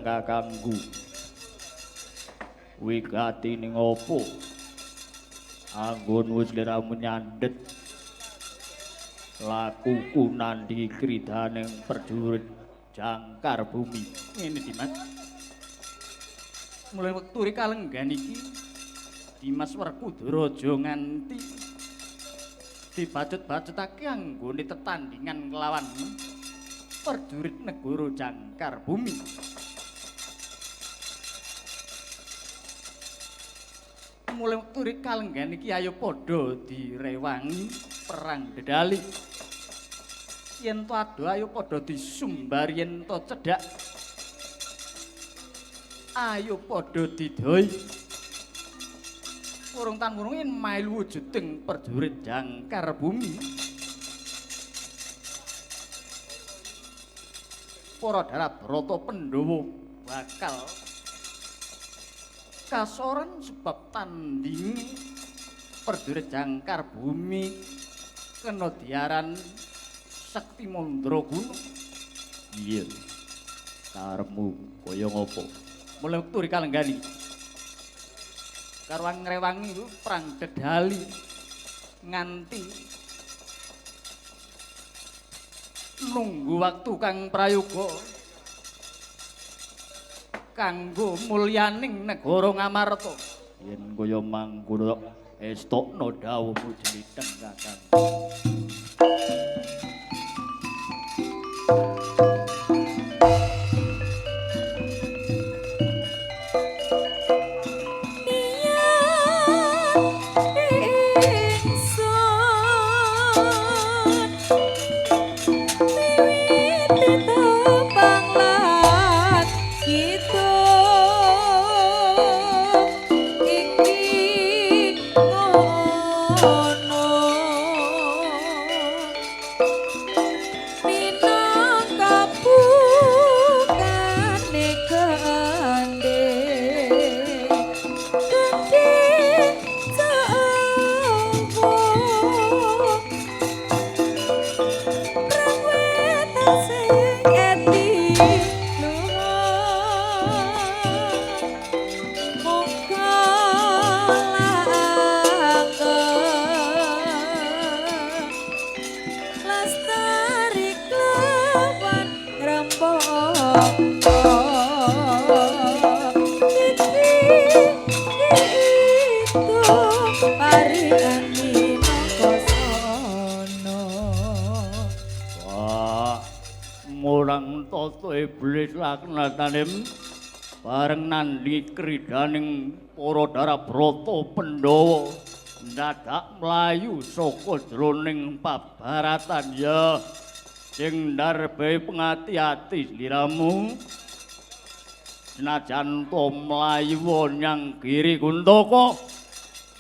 Kakangku wigati ning opo anggon wis sliramu nyandhet lakuku nandhi kridaning prajurit jangkar bumi. Ngene Dimas, mulai wektu kalenggan iki Dimas Werkudara aja nganti dibacut-bacutake anggone tetandingan kelawan prajurit negara jangkar bumi. Mulai wektu kalenggan iki ayo padha direwangi perang dedali. Yen to ado ayo padha disumbar, yen to cedhak ayo padha didoi. Urung tan urung yen mailu wujuding prajurit jangkar bumi. Para Darabrata Pandhawa bakal kasoran sebab tandingi prajurit jangkar bumi kena diaran Sakti Mandraguna. Iya, karepmu kaya ngopo? Mulai wektu kalenggani karo ngrewangi perang dedali nganti nunggu waktu kang prayoga kanggo mulyaning negara Ngamarta. Yen kaya mangkono estokno dawuhmu Jliteng Kakang. Iblis laknatane bareng nandhi kridaning para Darabrata Pandhawa ndadak mlayu saka jroning pabaratan. Ya sing ndarbe pengati-ati sliramu senajan to mlayu nyang Giri Kuntaka,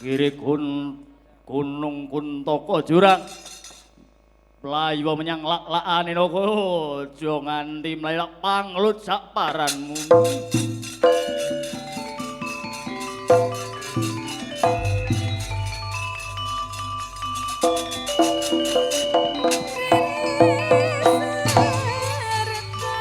Giri Gunung Kuntaka jurang mlayu menyang lak-lakane naga, aja nganti mlayu panglut sak paranmu. Serta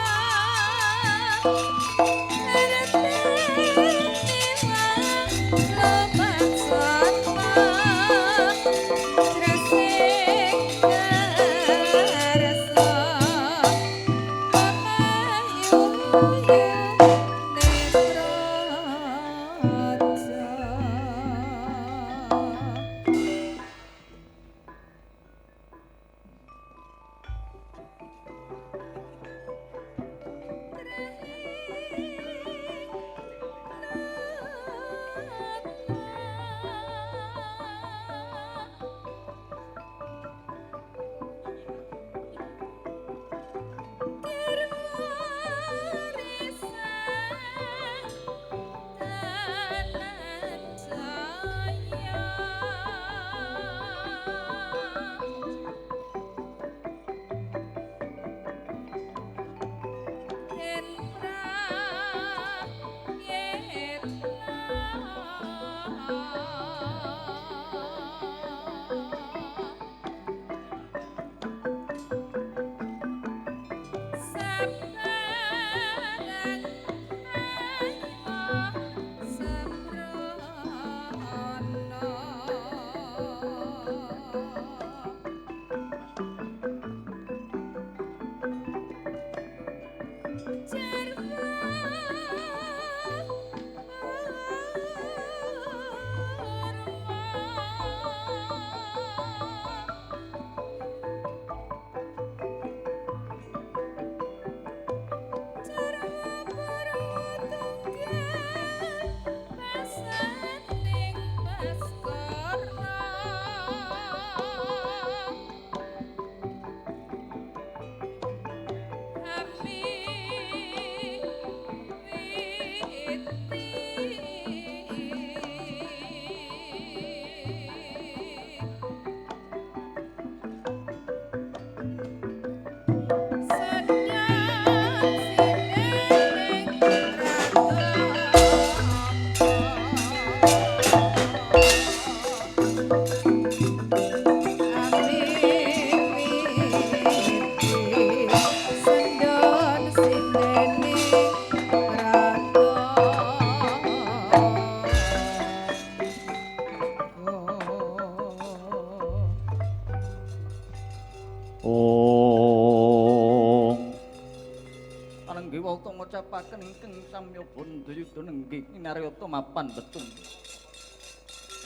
Ngucapaken ingkang samya bandayuda nenggih inaryata mapan betung.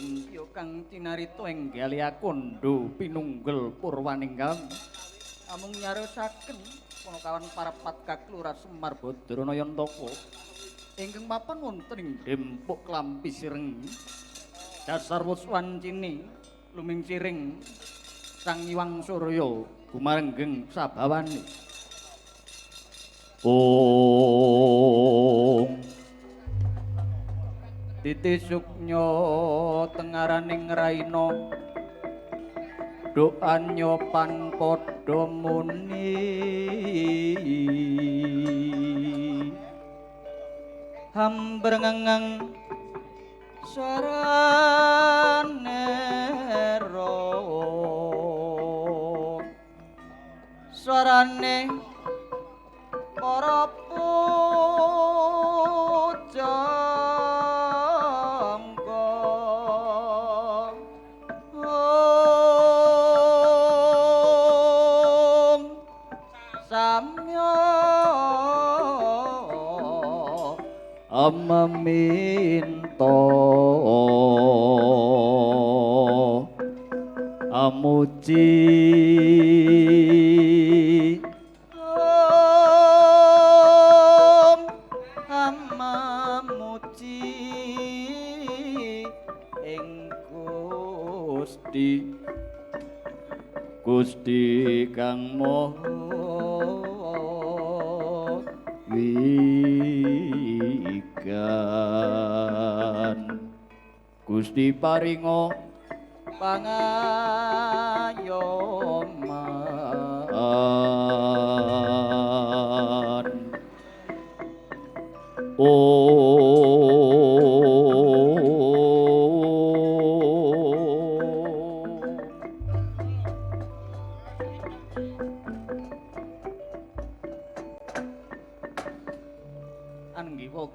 Engkya kang cinarita enggal akandha pinunggel purwaning kami. Amung nyariosaken panakawan parapat kaklurah Semar Badrana Yantaka ingkang mapan wonten ing Dempuk Klampi Sireng. Dasar wus wancine lumingsiring Sang Hyang Surya gumarenggeng sabawane. Om Titi suknya tengaraning raina doanyo pan padha muni hambrengeng sarane ro sarane para pujangga om samya meminta amuji Gusti kang maha wigan Gusti paringa pangayoman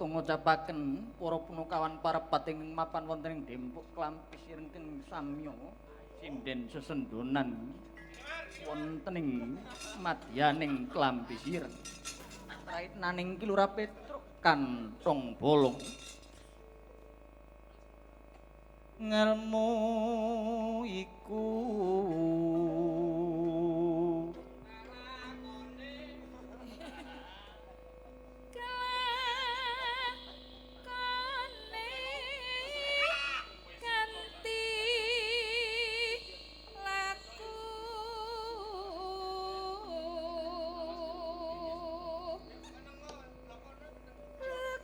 Ngucapaken para punakawan parepat ingkang mapan wonten ing Dempuk Klampis ingkang samya sinden sesendonan wonten ing madyaning Klampis Ireng raitnaning Ki Lurah Petruk kantong bolong ngelmu iku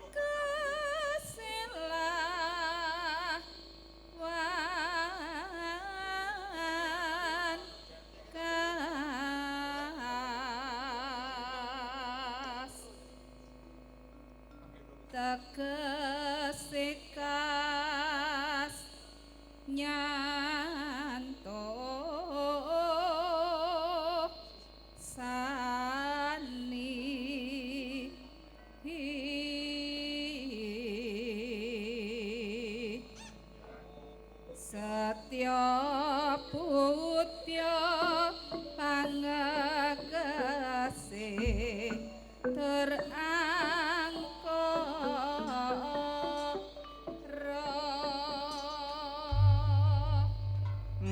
Kesilawan. Tegese kas nyanto sani setya putya pangekese tur angkara.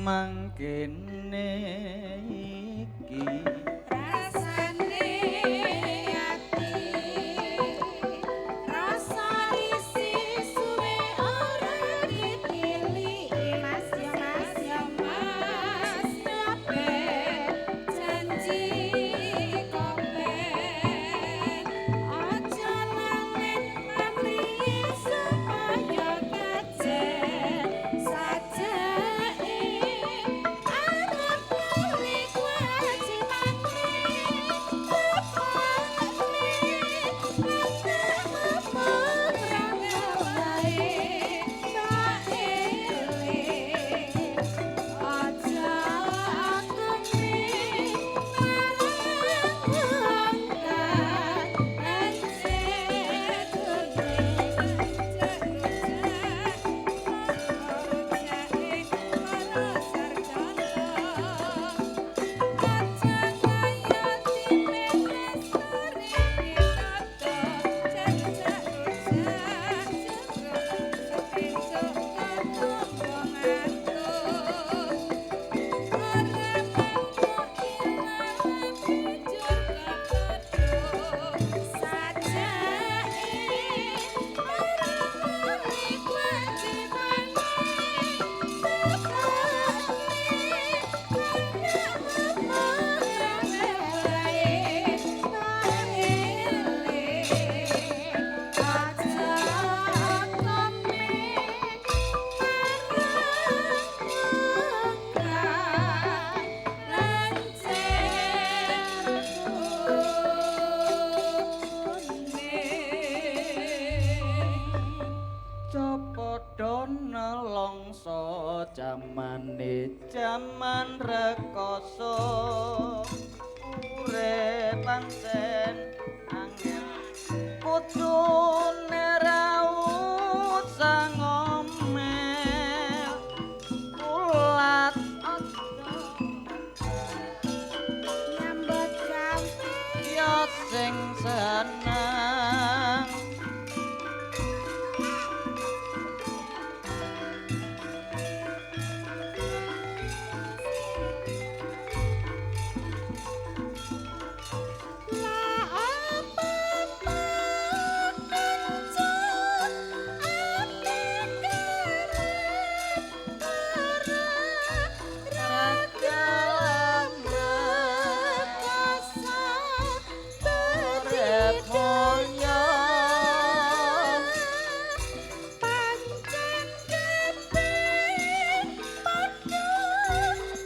Mangkene iki rasane ati rasa isi suwe ora ditiliki. Mas ya mas ya mas kabeh janji kopen aja lalen pamrih supaya kajen sajake arep bali kewajibane tepakne Padha nelongso jamane jaman rekoso urip pancen angel kudune raut sangomel ulat nyambut gawe ya sing seneng. La apa-apa kanca ati kerep ora gelem rekasa Urip mulya pancen kabeh padha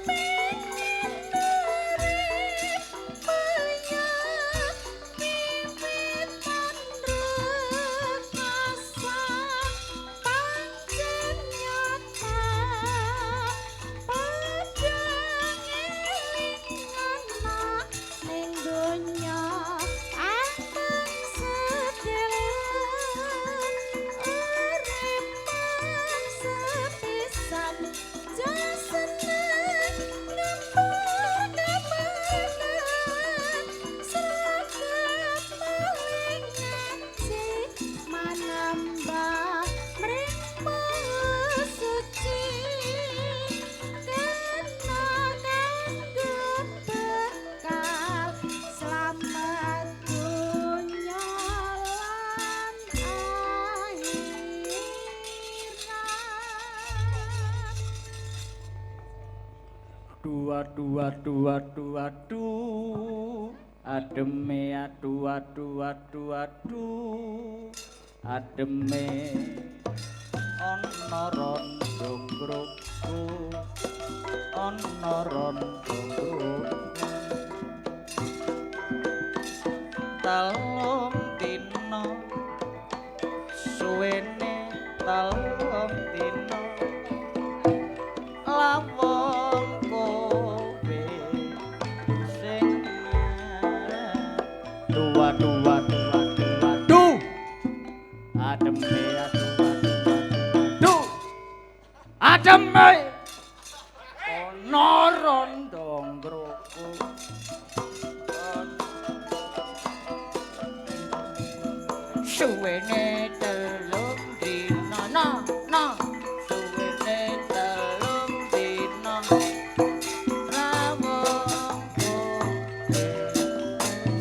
pengen urip mulya wiwitan rekasa pancen nyata padha ngeling ana ning donya anteng sedelok urip mung sepisan jo seneng nempur kemenangan sregep maling ngaji manembah mring maha suci kena kanggo bekal slamet donya lan akhirat. Dua dua dua dua du ademe aduh aduh aduh aduh ademe ana rondo ngruku ana rondo ngruku telung dina Suwene 3 dina lawong kowe sing Dua dua dua dua du. Ademe aduh aduh aduh. Ademe. Ana rondo ngroku. Suwene 3 dina na na suwene 3 dina rawong kowe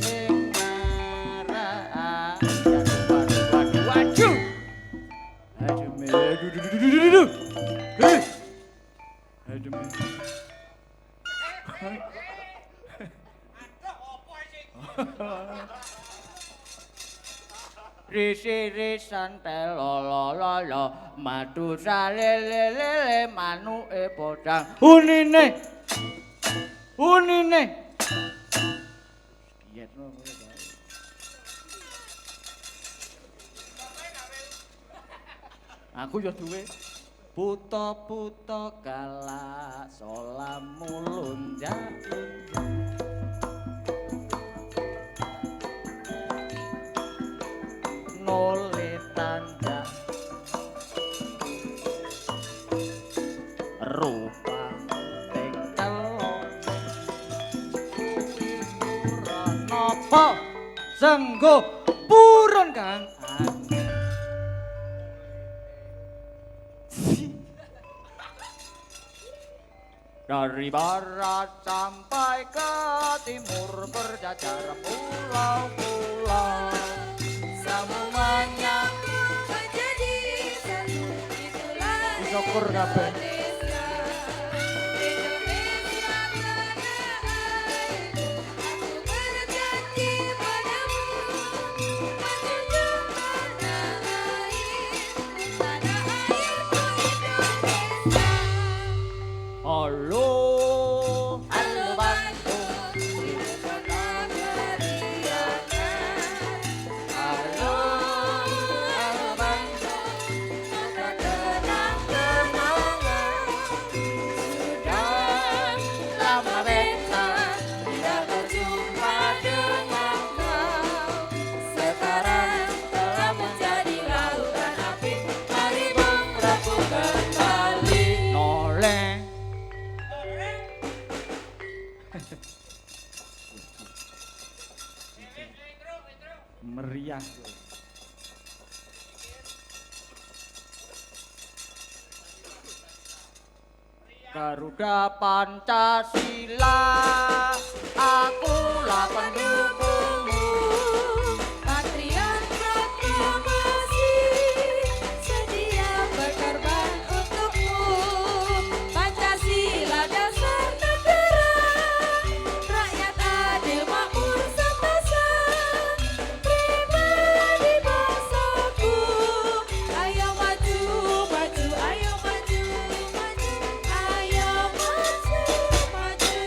sing marah. Aduh aduh aduh. Ademe aduh aduh aduh aduh. Eh. Ademe. Risi-risan telolololo madu salelelele manuke podang Unine. Unine. Kiyetno kowe bae. Aku ya duwe buta-buta galak solamu lunjak lunjak. Nole tanjak rupamu ting telung kuwi purun napa senggo purun kang. Dari barat sampai ke timur berjajar pulau-pulau. Semuanya menjadi satu, itulah Syukur kabeh. Indonesia. Indonesia tanah airku, aku berjanji padamu, menjunjung tanah air, tanah airku Indonesia. Halo, halo Bandung, Ibu kota keriangan. Halo, halo Bandung, Kota kenang-kenangan. Sudah lama beta tidak berjumpa dengan kau. Sekarang telah menjadi lautan api. Mari bung kembali. Noleh. Meriah. Garuda Pancasila, akulah pendukungmu. Patriot proklamasi, sedia berkorban untukmu. Pancasila dasar negara, rakyat adil makmur sentosa. Pribadi bangsaku, ayo maju, maju, ayo maju, maju, ayo maju, maju.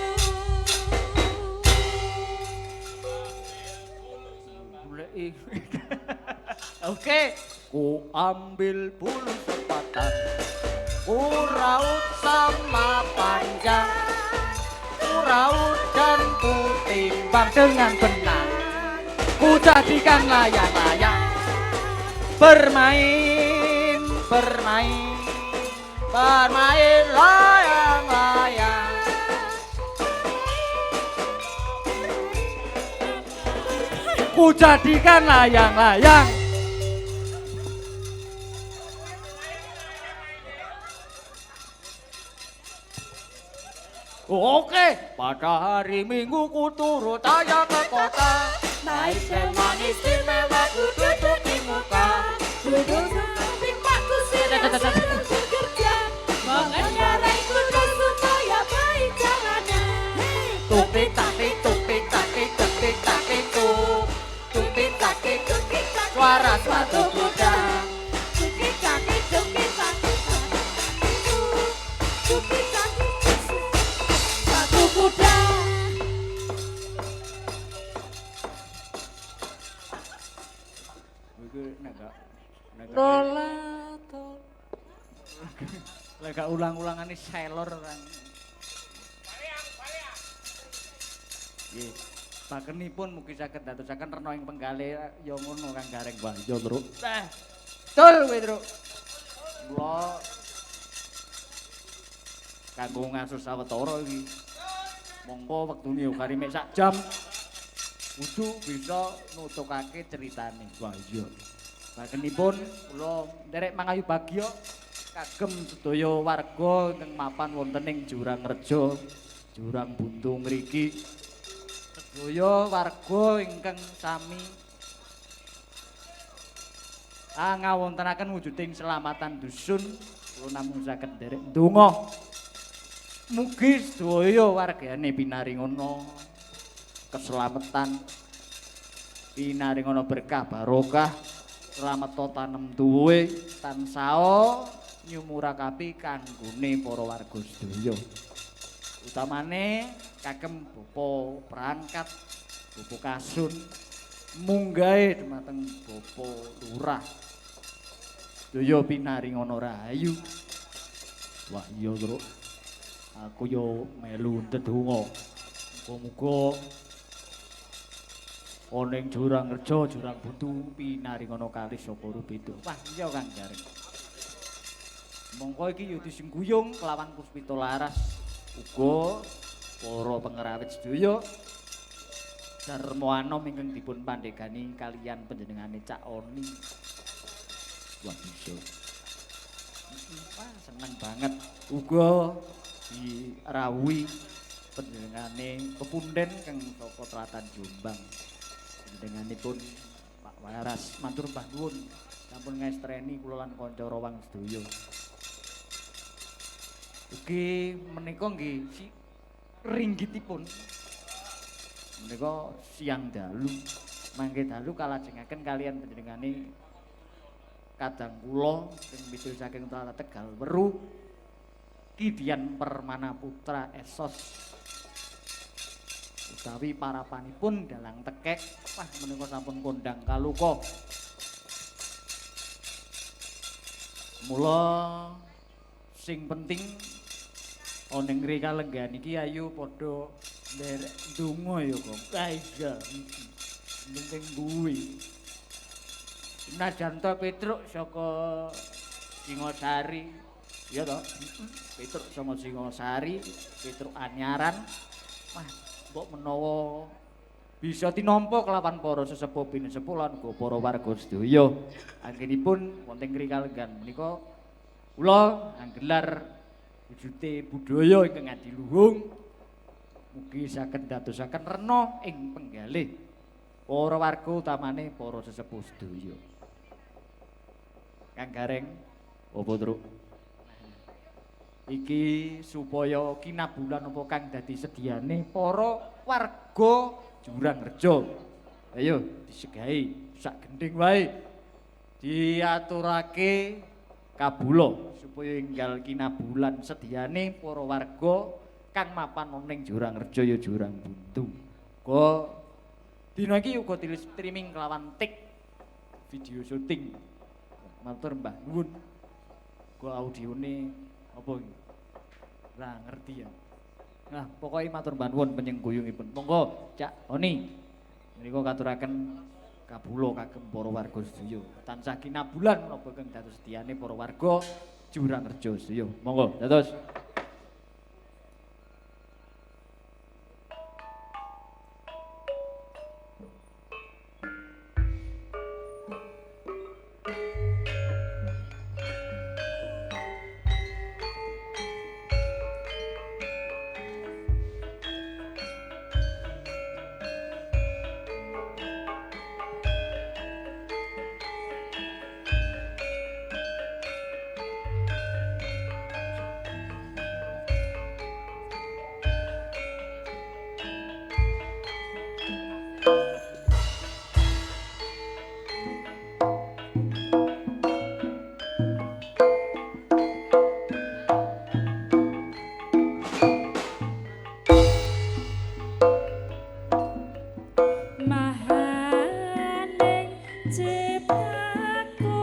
Oke, ku ambil bulu sepatah, ku raut sama panjang, ku raut dan ku timbang dengan benar, ku jadikan layang-layang, bermain, bermain, bermain layang-layang. Ku jadikan layang-layang. Oke, pada hari Minggu ku turut ayah ke kota. Naik delman istimewa ku duduk di muka. Duduk samping pakku sedang senang bekerja. Mengendarai kuda supaya baik jalannya. Hei, Tupi tapi tupi tapi tupi tapi tup. Tupi tapi tuki taki suara sepatu kuda. Tuki taki tuki taki taki tup. Tuki taki sepatu kuda. Iki nek gak Nolaton. Lek gak ulang-ulangane selor kan. Nggih. Bakenipun mugi saged dadosaken rena ing penggalih ya ngono Kang Gareng. Wah iya, Truk. Lah, betul kowe, Truk. Mula kanggo ngasus sawetara iki. Monggo wektune yo kari mek sak jam. Kudu bisa nutukake ceritane. Wah iya. Bakenipun kula nderek mangayu bagya kagem sedaya warga ingkang mapan wonten ing Jurangreja, Jurang Buntu ngriki. Sedaya warga ingkang sami ngawontenaken wujuding selamatan dusun, kula namung saged nderek ndonga. Mugi sedaya wargane pinaringana keselamatan, pinaringana berkah barokah, selamet tanem tuwe tansah nyumurakapi kanggone para warga sedaya. Utamane kagem bapa perangkat, bapa kasun, munggahe dumateng bapa lurah. Sedaya pinaringana rahayu. Wah iya, Truk. Aku yo melu ndedonga. Muga-muga ana ing Jurangreja, Jurang Buntu pinaringana kalih saka rubeda. Wah iya Kang Gareng. Mongko iki yo disengguyung kelawan Puspita Laras uga para pengrawit sedaya Darma Anom ingkang dipun pandhegani kaliyan panjenengane Cak Oni. Wah iya. Wah seneng banget uga dirawuhi panjenengane pepunden kang saka Tratan Jombang. Panjenenganipun Pak Waras matur mbah nuwun sampun ngestreni kula lan kanca rawang sedaya. Ugi menika nggih si ringgitipun menika siang dalu mangke dalu kalajengaken kaliyan panjenengane kadang kula sing midul saking Tlatah Tegal Weru Ki Dian Permana Putra Esos utawi parapanipun dalang tekek. Wah menika sampun kondang kaluka. Mula sing penting ana ing mrika lenggahan iki ayo padha nderek ndonga ya, Kong. Ah iya, penting kuwi. Senajan to Petruk saka Singosari, iya to? Petruk saka Singosari, Petruk Anyaran. Wah, mbok menawa bisa tinampa kelawan para sesepuh pinesepuh lan uga para warga sedaya. Anggenipun wonten mrika lenggahan menika kula anggelar wujute budaya ingkang adiluhung mugi saged ndadosaken rena ing penggalih para warga utamane para sesepuh sedaya. Kang Gareng, apa Truk? Iki supaya kinabulan apa kang dadi sediane para warga Jurangreja. Ayo disegahi sak gendhing wae. Diaturake kabula supaya enggal kinabulan sediane para warga kang mapan ana ing Jurangreja ya Jurang Buntu. Uga dina iki uga di streaming kelawan tik video syuting. Matur mbah nuwun. Uga audione apa iki? Lah ngerti ya. Nah, pokoke matur mbah nuwun penyengguyungipun. Monggo Cak Oni. Menika katuraken kabula kagem para warga sedaya. Tansah kinabulan menapa ingkang dados sediane para warga Jurangreja sedaya. Monggo, dados. Mahaning ciptaku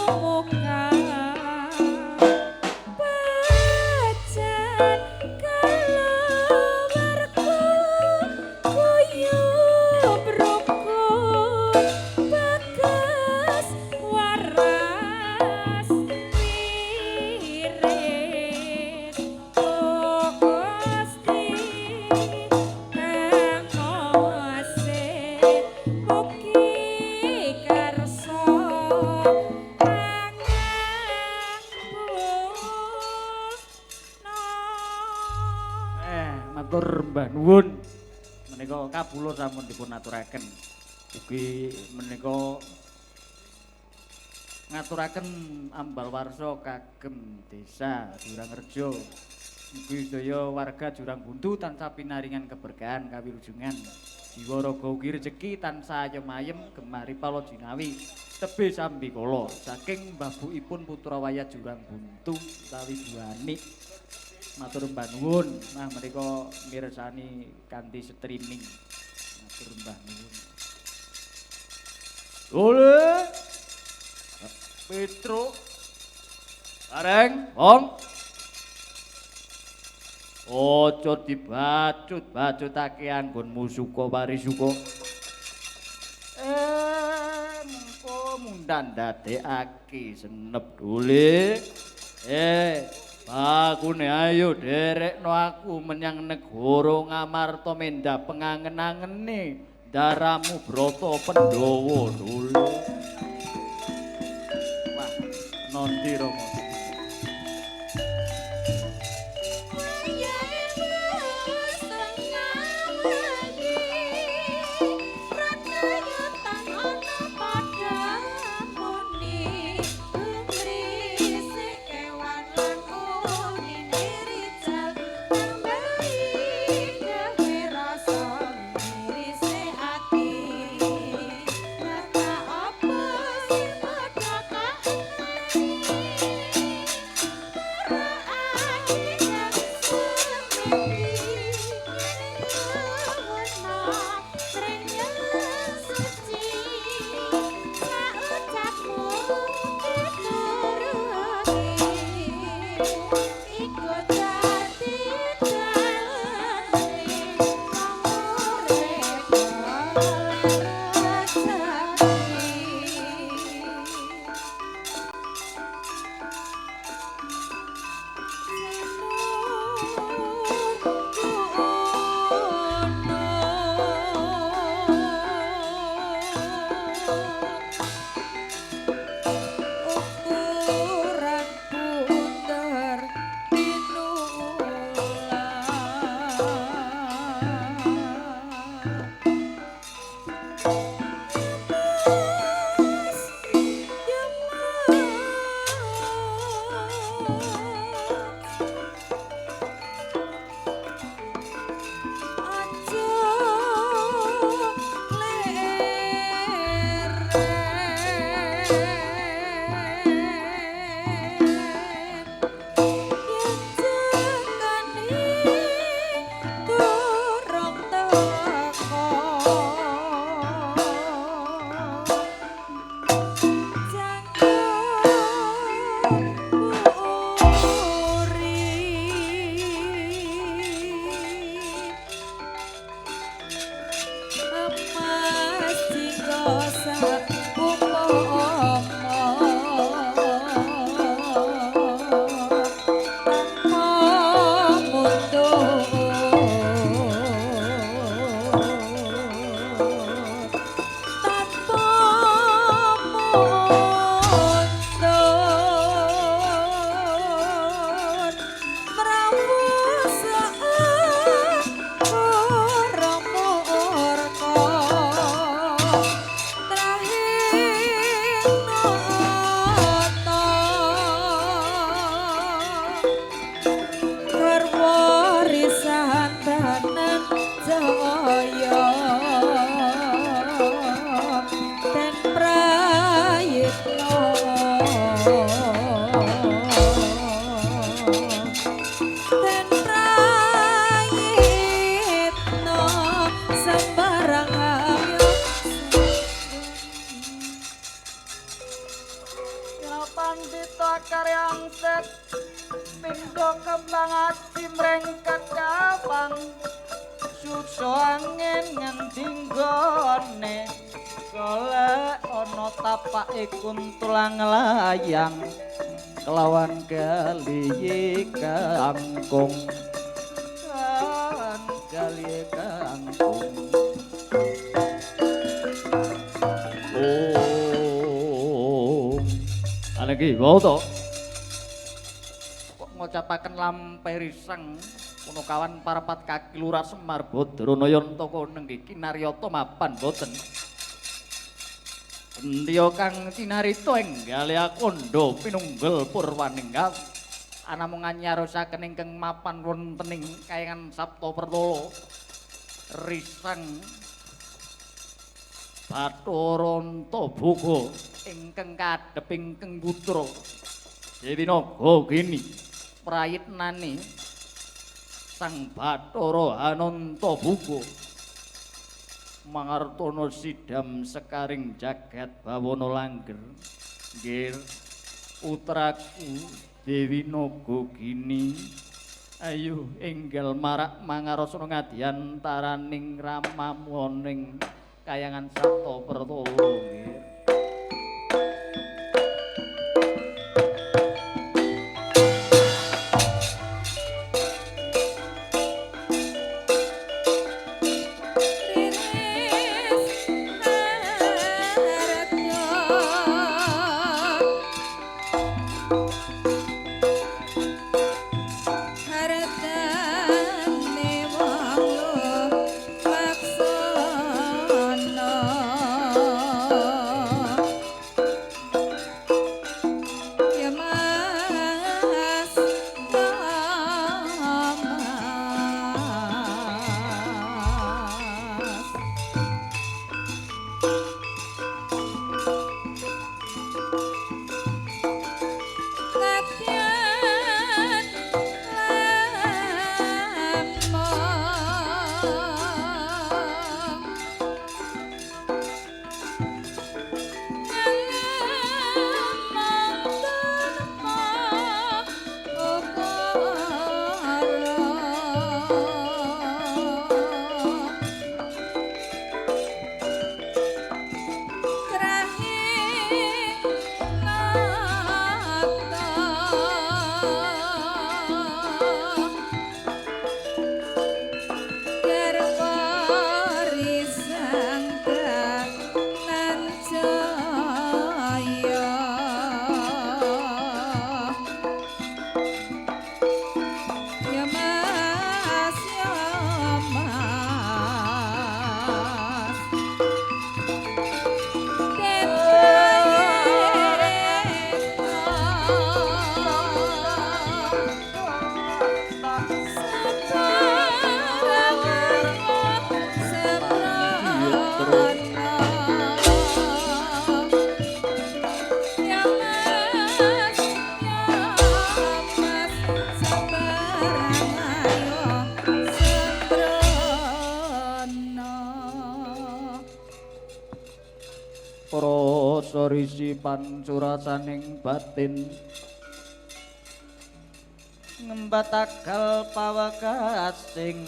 Tumuka pacan kalawarga guyub rukun bagas waras wirid Gusti kang asih mugi karsa Matur mbah nuwun. Menika kabula sampun dipun aturaken. Ugi menika ngaturaken ambal warsa kagem desa Jurangrejo. Mugi sedaya warga Jurang Buntu tansah pinaringan keberkahan kawilujengan. Jiwa raga ugi rejeki tansah ayem-ayem gemari pala jinawi tebih sambikala saking mbabukipun putra wayah Jurang Buntu utawi Bu Anik. Matur mbah nuwun. Nah menika mirsani kanthi streaming. Matur mbah nuwun. Oleh Petruk Bareng, Bong. Aja dibacut-bacutake anggonmu suka parisuka. Mengko mundhan ndadekake senep dole. Bakune ayo derekno aku menyang negara Ngamarta mendah pengangen-angene daramu Brata Pandhawa dole. Wah, nondi Rama? Pandita karyang set pindha kembang aji mring kekapang suso angin ngendi nggone golek ana tapake kuntulang layang kelawan galiye kangkung kan galiye kangkung. Oh, ana iki wae to kok ngocapaken lampe riseng punokawan parapat kaki Lurah Semar Badranaya Antaka nenggih kinaryata mapan boten. Entya kang cinarita enggal akandha pinunggel purwaning anamung anyarosaken ingkang mapan wonten ing kayangan Sapta Pertala riseng Bathara Antaboga ingkang kadhep ingkang putra Dewi Nagagini prayitnane Sang Bathara Anantaboga mangartana sidam sekaring jagat bawana langger. Nggih putraku Dewi Nagagini ayo enggal marak mangarasana ngadiantaraning ramamu ning kayangan Sapta Pertala. Nggih. Risi pancurasaning batin ngembatagal pawekasing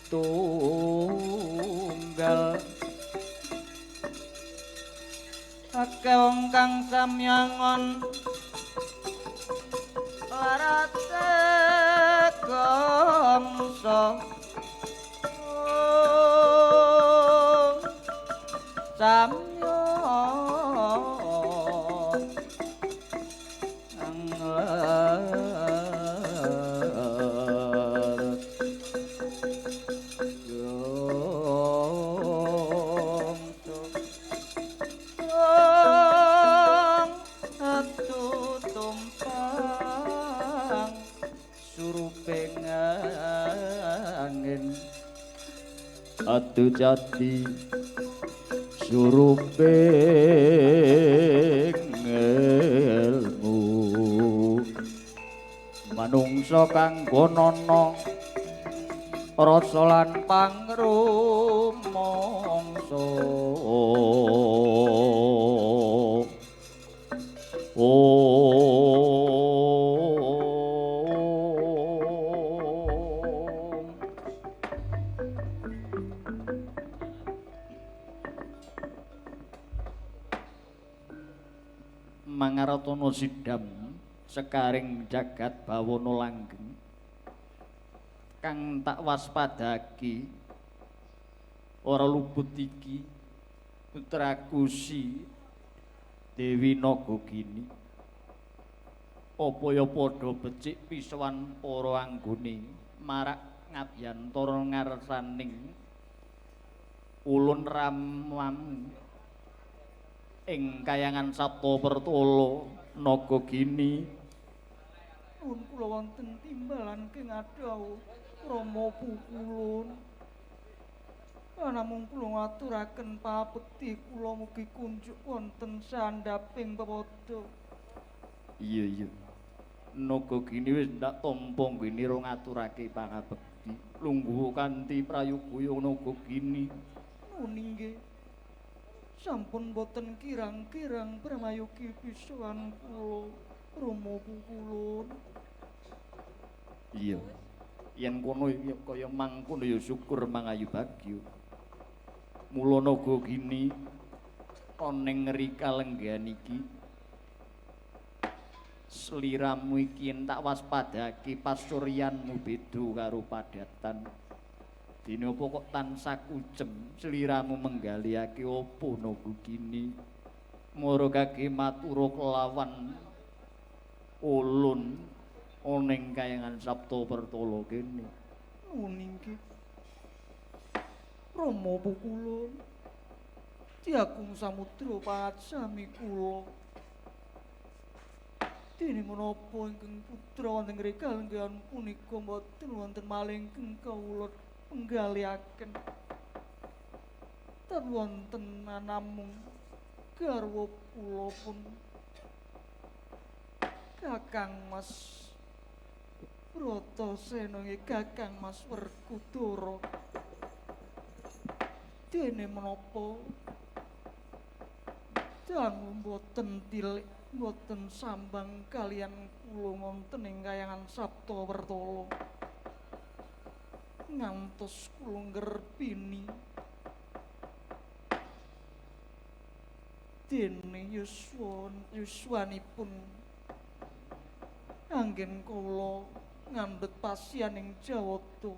tunggal akeh wong kang samyangon larate gongso samya angler yong atu tumpang suruping angin atu jati suruping ilmu manungsa kang gonana rasa lan pangrumangsa. Mangaratana sidam sekaring jagat bawana langgeng kang tak waspadaki ora luput iki putraku si Dewi Nagagini. Apa ya padha becik pisowan para anggone marak ngabiyantara ngarsaning ulun ramamu ing kayangan Sabta Pertala Nagagini. Nuwun kula wonten timbalan king adhawuh Rama Pukulun. Namung kula ngaturaken pabekti kula mugi kunjuk wonten sandhaping pepadha. Iya iya. Nagagini wis ndak tampa nggene ro ngaturake pangabekti. Lungguh kanthi prayoga ya Nagagini. Nuwun inggih. Sampun boten kirang-kirang pramayugi pisowan kula Rama Pukulun. Iya. Yen kono ya kaya mangkono ya syukur mangayu bagya. Mula Nagagini ana ing ngrika lenggahan iki sliramu iki yen tak waspadake pasuryanmu beda karo padatan. Dene apa kok tansah kucem sliramu menggalihake apa Nagagini? Mara kage matura kelawan ulun ana ing kayangan Sabta Pertala kene. Nuwun inggih. Rama Pukulun, Tiagung Samudra pangaksami kula. Dene menapa ingkang putra wonten ngrika lenggahan punika mboten wonten malih ingkang kawula penggalihaken. Tan wonten namung garwa kula pun Kakang Mas Bratasena nggih Kakang Mas Werkudara. Dene menapa dangu mboten tilik mboten sambang kaliyan kula wonten ing kayangan Sabta Wertala. Ngantos kula ngerpini dene yuswanipun anggen kula ngandhut pasian ing Jawata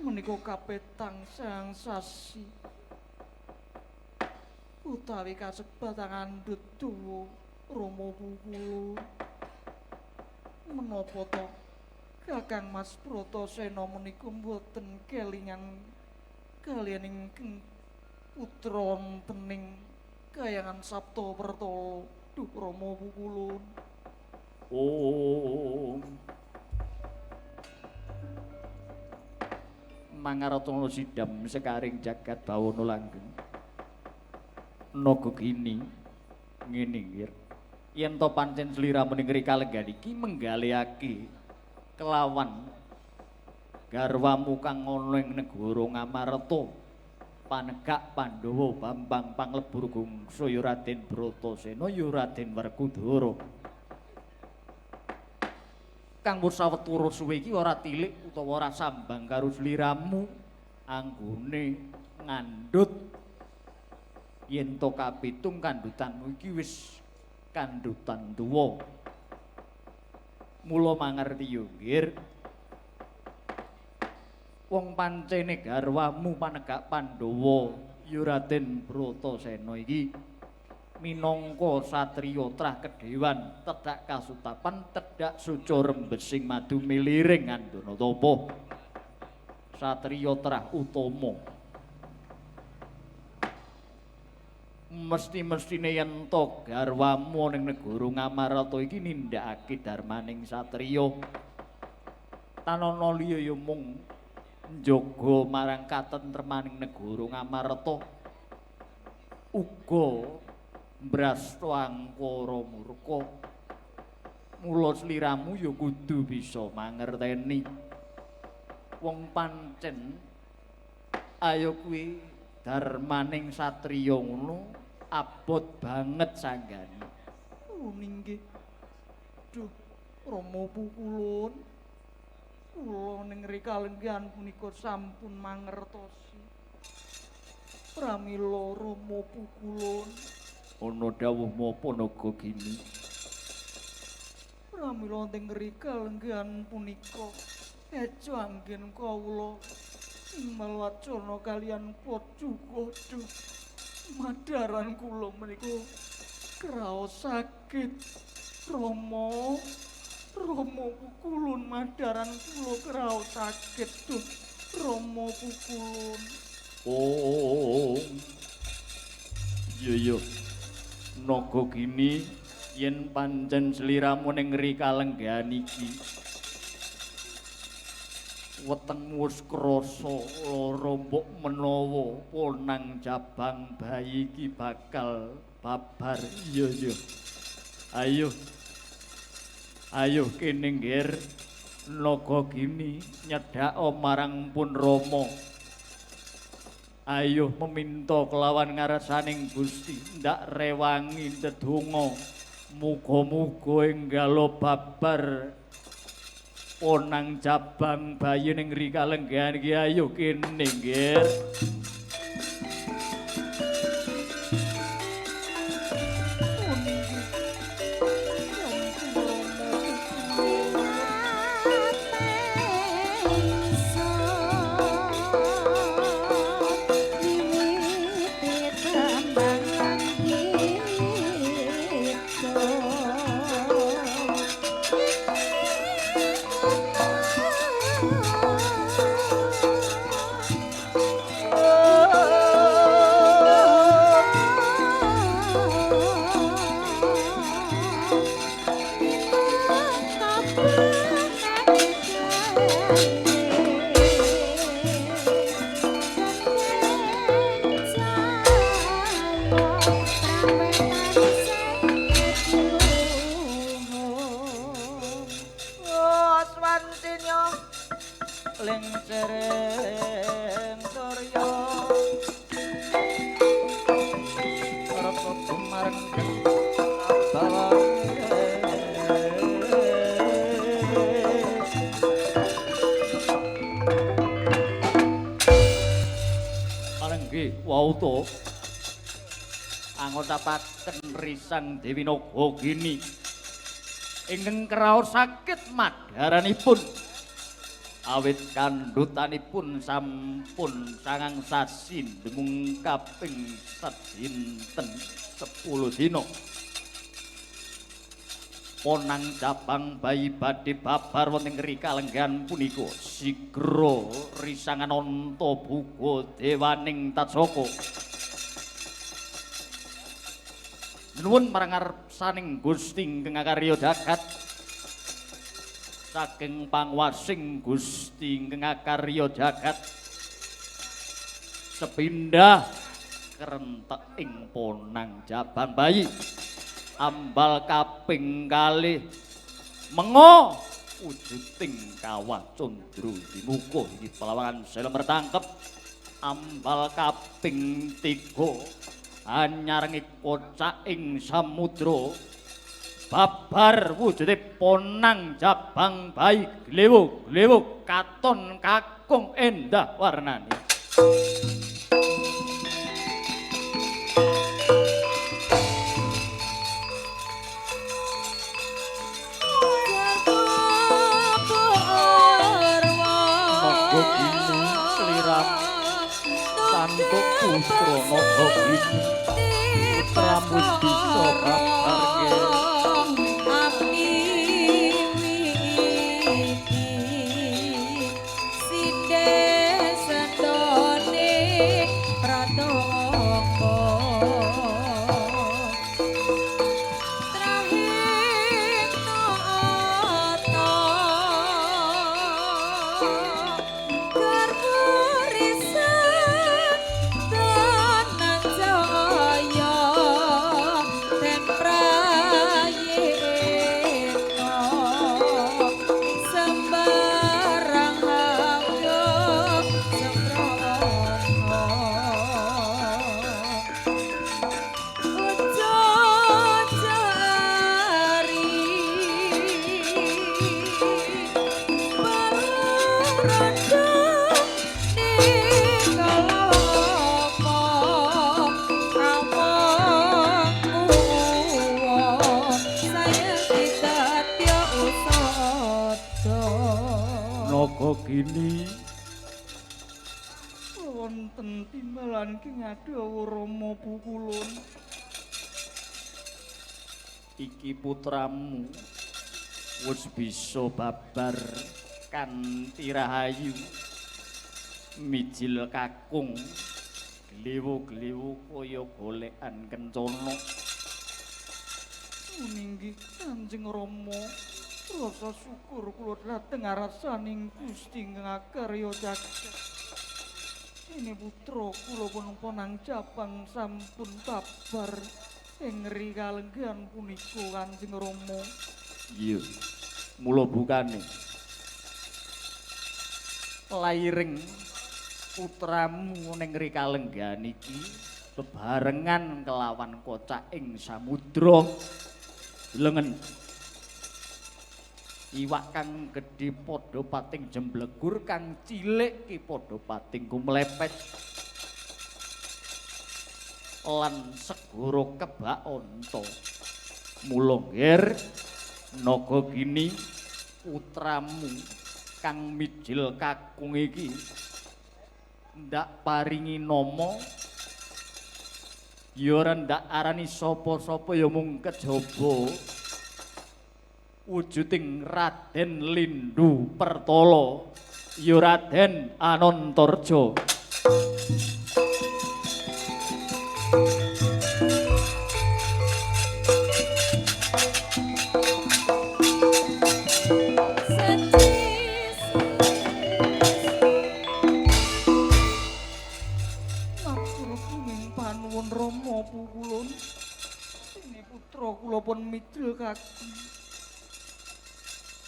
menika kapetang sang sasi utawi kasebat ngandhut dawa Rama Pukulun. Menapa to Kakang Mas Bratasena menika mboten kelingan kaliyan ingkang putra wonten ing kayangan Sabta Pertala. Duh Rama Pukulun. Om Mangaratana sidam sekaring jagat bawana langgeng. Nagagini ngene nggih. Yen to pancen sliramu ning ngrika lenggan iki menggalihake kelawan garwamu kang ana ing negara Ngamarta panegak Pandhawa Bambang Panglebur Gungsa ya Raden Bratasena ya Raden Werkudara. Kang wis sawetara suwe iki ora tilik utawa ora sambang karo sliramu anggone ngandhut yen to kapitung kandhutanmu iki wis kandhutan tuwa. Mula mangerti yo nggir, wong pancene garwamu panegak Pandhawa ya Raden Bratasena iki minangka satriya trah kedewan tedhak kasutapan tedhak suca rembesing madu miliring andana tapa satriya trah utama. Mesti-mestine yen to garwamu ning negara Ngamarta iki nindakake darmaning satriya tanana liya ya mung njaga marang katentremaning negara Ngamarta uga mbrasta angkara murka. Mula sliramu ya kudu bisa mangerteni wong pancen ayo kuwi darmaning satriya ngono abot banget sanggane. Oh inggih. Duh Rama Pukulun, kula ning rika lenggahan punika sampun mangertosi. Pramila Rama Pukulun, Ana dawuh apa naga gini? Pramila wonten ngrika lenggahan punika ejo anggen kawula imal wacana kalian Prajuga. Madaran kula menika kraos sakit. Rama, Rama pukulun madaran kula kraos sakit. Duh, Rama pukulun. Oh. Iya iya. Naga gini yen pancen sliramu ning rika lenggahan iki wetengmu wis krasa lara mbok menawa ponang jabang bayi iki bakal babar. Iya iya. Ayo. Ayo kene nggir naga gini nyedhaka marang pun Rama. Ayo meminta kelawan ngarsaning Gusti ndak rewangi ndedonga muga-muga enggalo babar ponang jabang bayi ning rika lenggahan iki. Ayo kene nggir. Wauto angocapaken risang Dewi Nagagini ingkang kraos sakit madaranipun awit kandhutanipun sampun sangang sasi demung kaping sedinten 10 dina. Ponang jabang bayi badhe babar wonten ngrika lenggahan punika sigra risangan anta buga dewaning Tatsaka. Nuwun marang ngarsaning Gusti ingkang akarya jagat saking pangwasing Gusti ingkang akarya jagat sepindah krentek ing ponang jabang bayi ambal kaping kalih mengo wujuding kawah candra dimuka iki pelawangan sela mertangkep ambal kaping 3 anyarengi kocak ing samudra babar wujude ponang jabang bayi glewuk-glewuk katon kakung endah warnane. Santuk putra Nagagini putramu bisa babarke abdi wiki sinde sendone. Naga gini wonten timbalan ki ngadhawa Rama Pukulun. Iki putramu wis bisa babar kanthi rahayu, mijil kakung glewo-glewo kaya golekan kencana. Ninggih Kanjeng Rama, rasa syukur kula dhateng arasaning Gusti ngakarya jagat. Ini putra kula pun ponang cabang sampun babar ing rikalenggan punika Kanjeng Rama. Iya, mula bukane lairing putramu ning rikalenggan iki bebarengan kelawan kocak ing samudra. Delengen iwak kang gedhe padha pating jemblegur, kang cilik ki padha pating kumlepet lan segara kebak onta. Mula ngger naga gini putramu kang mijil kakung iki ndak paringi nama, ya ora ndak arani sapa-sapa, ya mung kejaba wujuding Raden Lindu Pertala, ya Raden Anantarja.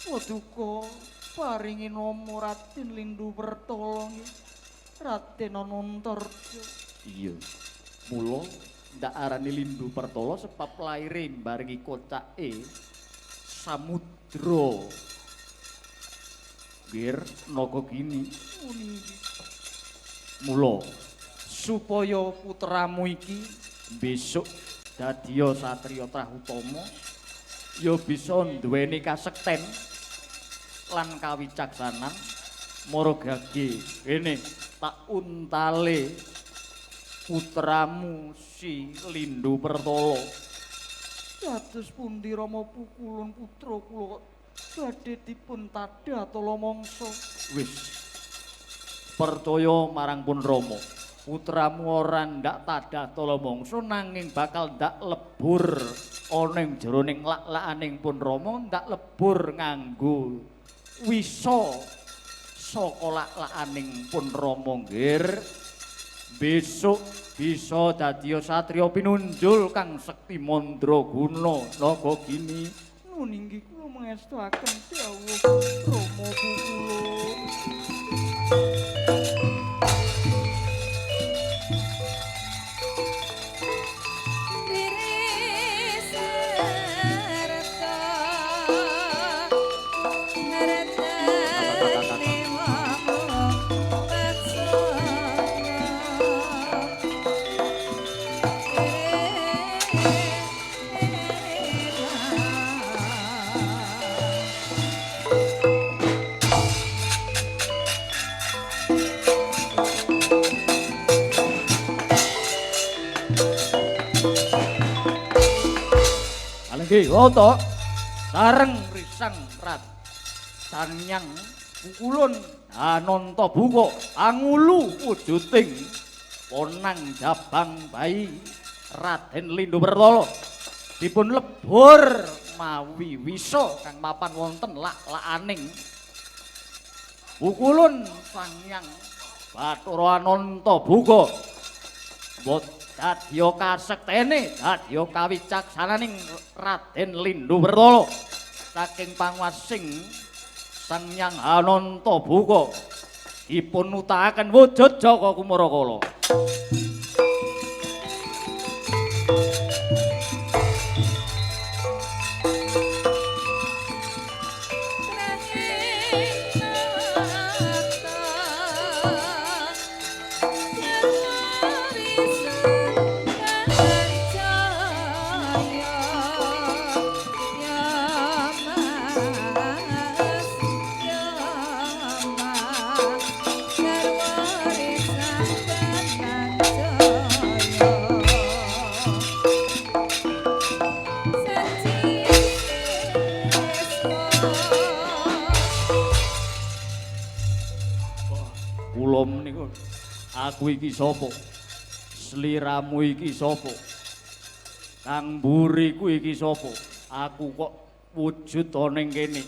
Paduka paringi nama Raden Lindu Pertala, Raden Anantarja. Iya, mula ndak arani Lindu Pertala sebab laire barengi kocake samudra. Nggir naga gini. Mula supaya putramu iki besok dadiya satriya trah utama ya bisa nduweni kasekten lan kawicaksanan, mara gage kene tak untale putramu si Lindu Pertala. Dados pundi Rama Pukulun, putra kula kok badhe dipun tadha tala mangsa? Wis percaya marang pun Rama, putramu ora ndak tadha tala mangsa nanging bakal ndak lebur ana ing jeroning lak-lakaning pun Rama, ndak lebur nganggo wisa saka lak-lakaning pun Rama. Nggir besok bisa dadi satriya pinunjul kang sekti mandraguna. Naga gini. Nun inggih kula mangestuaken dawuh Rama Pukulun. Oto sareng risang rat sanyang Pukulun Ananta buka angulu wujuding ponang jabang bayi Raden Lindu Pertala dipun lebur mawi wisa kang mapan wonten lak-lakaning Pukulun Sanyang Bathara Ananta buka. Mbok dadya kasektene, dadya kawicaksananing Raden Lindu Pertala saking panguwasing Sang Hyang Ananta Buka dipun utakaken wujud Jaka Kumarakala. Aku iki sapa? Sliramu iki sapa? Kang mburiku iki sapa? Aku kok wujud ana ning kene.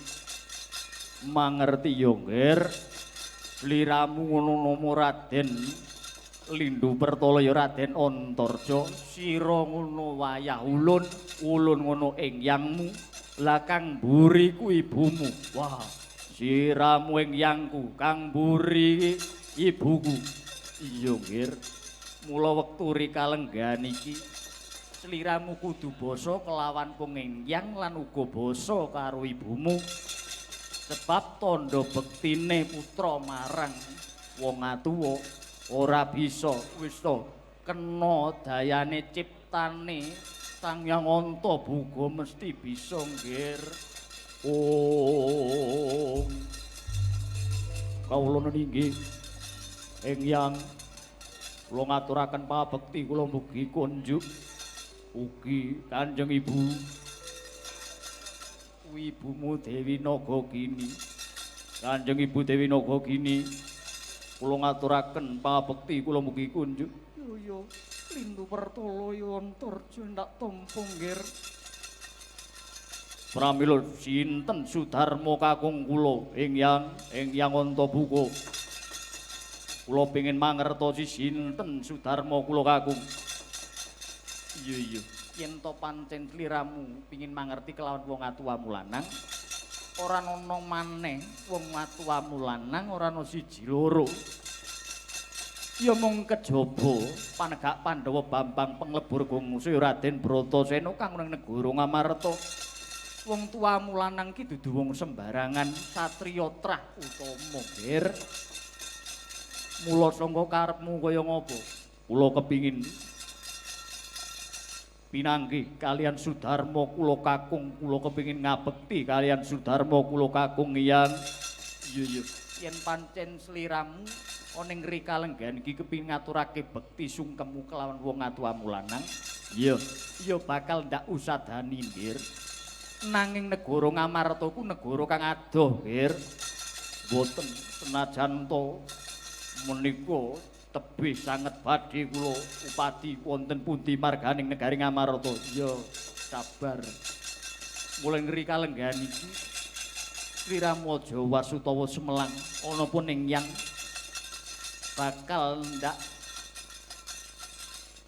Mangerti ya, Ngger. Sliramu ngono nama Raden Lindu Pertala ya Raden Antarja. Sira ngono wayah ulun, ulun ngono ing yangmu. Lah kang mburi ku ibumu. Wah, siramu ing yangku, kang mburi ibuku. Iya, Ngger. Mula wektu rika lenggan iki sliramu kudu basa kelawan pengengyang lan uga basa karo ibumu. Sebab tandha bektine putra marang wong atuwa ora bisa wis to kena dayane ciptane Sang Hyang Antaboga mesti bisa, Ngger. Om. Kawula ninggi ing yang kula ngaturaken pabekti kula mugi kunjuk ugi Kanjeng Ibu. Ibumu Dewi Nagagini. Kanjeng Ibu Dewi Nagagini, kula ngaturaken pabekti kula mugi kunjuk. Yo yo, Lindu Pertala ya Antarja ndak tampa, Ngger. Pramila sinten Sudarma kakung kula ing yang Antaboga? Kula pengin mangertosi sinten Sudarma kula kakung. Iya iya. Yen to pancen sliramu pingin mangerti kelawan wong atuwamu lanang, ora ana maneh wong atuwamu lanang ora ana siji loro. Ya mung kejaba panegak Pandhawa Bambang Penglebur Gongso Raden Bratasena kang ning negara Ngamarta. Wong tuamu lanang ki dudu wong sembarangan, satriya trah utama, Ngger. Mula sangka karepmu kaya ngapa? Kula kepingin pinanggih kalian Sudarma kula kakung, kula kepingin ngabekti kalian Sudarma kula kakung yang. Iya iya. Yen pancen sliramu ana ing rika lenggan iki kepingin ngaturake bekti sungkemmu kelawan wong atuwamu lanang, iya, iya bakal ndak usadani, Ngger. Nanging negara Ngamarta ku negara kang adoh, Ngger. Mboten senajan to menika tebih sanget badhe kula upadi wonten pundi marganing negari Ngamarta. Iya, sabar. Mulai ngrika lenggan iki sliramu aja was utawa semelang ana pun ing yang bakal ndak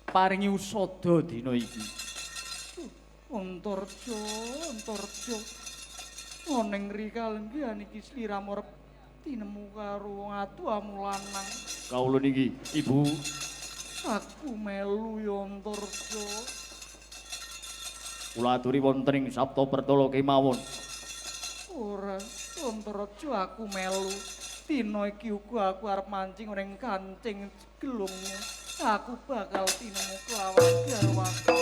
paringi usada dina iki. Antarja, Antarja. Ana ing rika lenggan iki sliramu arep tinemu karo wong atuwamu lanang. Kawula niki, Ibu. Aku melu ya Antarja. Kula aturi wonten ing Sabta Pertala kemawon. Ora, Antarja aku melu. Dina iki uga aku arep mancing ning kancing gelungmu. Aku bakal tinemu kelawan garwaku.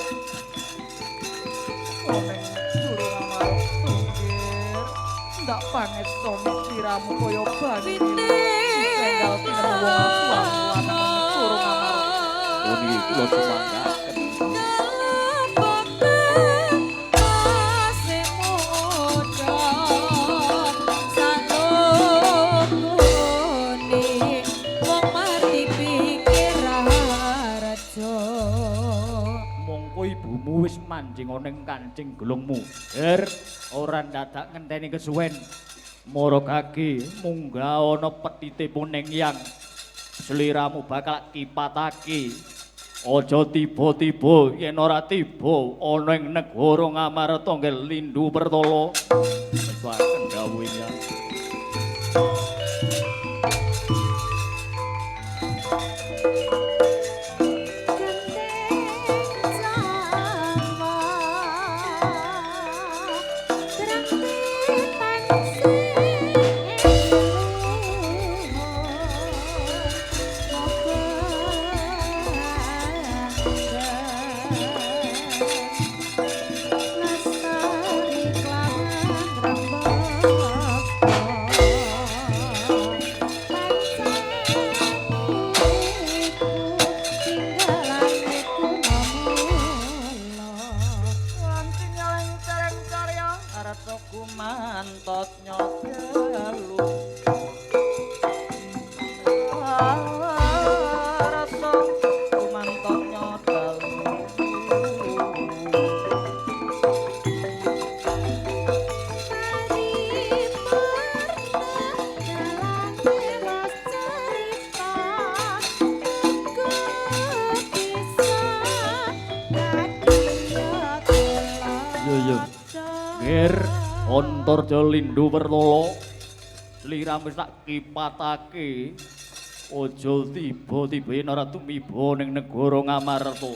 Ning jero Ngamarta, Ngger. Ndak pangestoni sliramu kaya banyu. Tinggal tinemu wong atuwamu lanang ning jero Ngamarta. Oh niki kula sumanggaken. Ibumu wis manjing ana ing kancing gelungmu. Her, ora ndadak ngenteni kesuwen. Mara kaki munggah ana petite puning yang sliramu bakal kipatake. Aja tiba-tiba yen ora tiba ana ing negara Ngamarta nggih Lindu Pertala. Metuaken dawuh yang. Lestari kelawan rembug. Yo yo. Ger Antarja Lindu Pertolo. Sliramu wis tak kipatake. Aja tiba-tiba yen ora tumiba ning negara Ngamarta.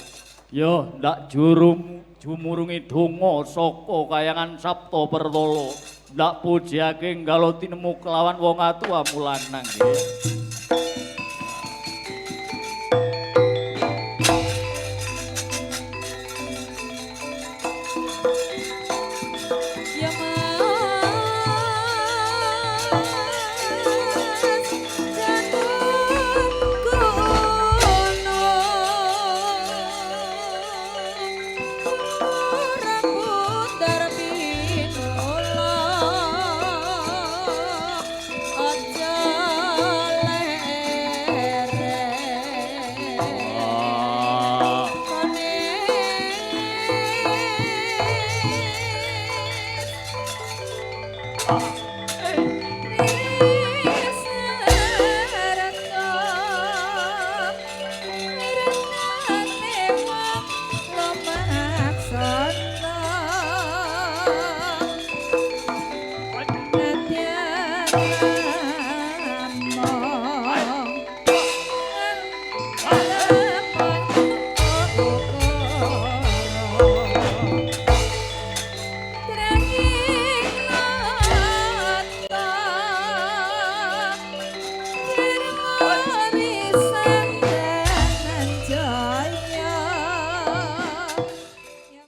Ya ndak jurum jumurungi donga saka kayangan Sabta Pertolo. Ndak pujiake nggalo tinemu kelawan wong atuwamu lanang nggih.